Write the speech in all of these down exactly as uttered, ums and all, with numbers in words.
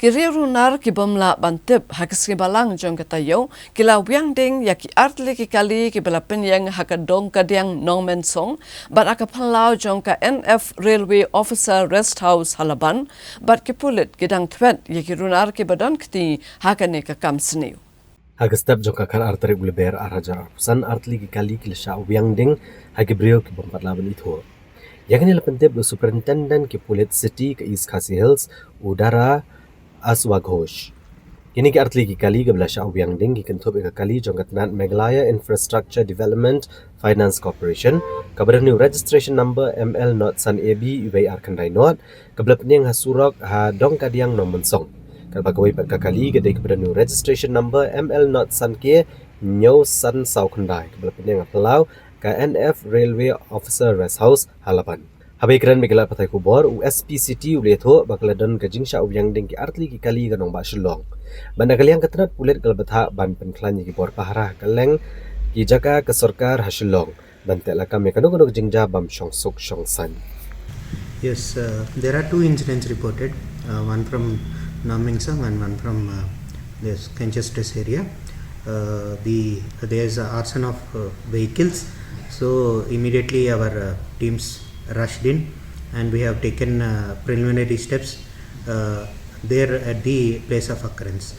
Ki riew runar ki bym lah ban tip ha ka sngi Balang jong ka taïew ki la wiang ding ïa ki artylli ki kali kiba la pynïeng ha ka Dongkadiang Nongmensong bad ha ka phyllaw jong ka N F Railway Officer Rest House ha Laban, bad ki pulit ki dang thwet ïa ki runar kiba don kti ha kane ka kam sniew. Ha ka step jong ka khatar tarik u Lber ar hajar arphew san, artylli ki kali ki la shah wiang ding ha ki briew ki bym pat lah ban ithuh. Ïa kane la pyntip da u Superintendent ki pulit city ka East Khasi Hills, u Dara Aswa Ghosh. Kine ki artylli ki kali kiba la shah wiang ding ki kynthup ïa ka kali jong ka tnat Meghalaya Infrastructure Development Finance Corporation, kaba don ïa u registration number M L not san A B uwei ar khyndai not, kaba la pynïeng ha surok ha Dongkadiang Nongmensong. Katba kawei pat ka kali ka dei kaba don ïa u registration number M L not san K hynñiew san saw khyndai, kaba la pynïeng ha phyllaw ka N F Railway Officer Rest House ha Laban. Haba ïakren bad ki lad pathai khubor, u S P City u la ïathuh ba ka la don ka jingshah wiang ding ki artylli ki kali ha ka nongbah Shillong. Bad na ka liang ka tnat pulit ka la bthah ban pynkhlaiñ ïa ki bor pahara ha kylleng ki jaka ka sorkar ha Shillong ban tehlakam ïa kano kano ka jingjia bym shong suk shong saiñ. Yes, uh, there are two incidents reported, uh, one from Nongmensong and one from, uh, this Kanchestres area. Uh, the, there's an arson of, uh, vehicles, so immediately our, uh, teams rushed in and we have taken, uh, preliminary steps, uh, there at the place of occurrence.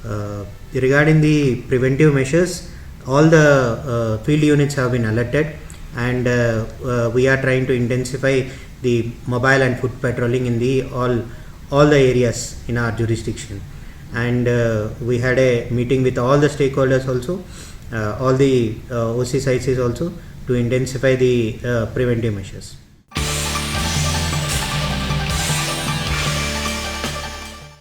Uh, regarding the preventive measures, all the, uh, field units have been alerted, and, uh, uh, we are trying to intensify the mobile and foot patrolling in the all, all the areas in our jurisdiction. And, uh, we had a meeting with all the stakeholders also, uh, all the, uh, O C sites also, to intensify the, uh, preventive measures.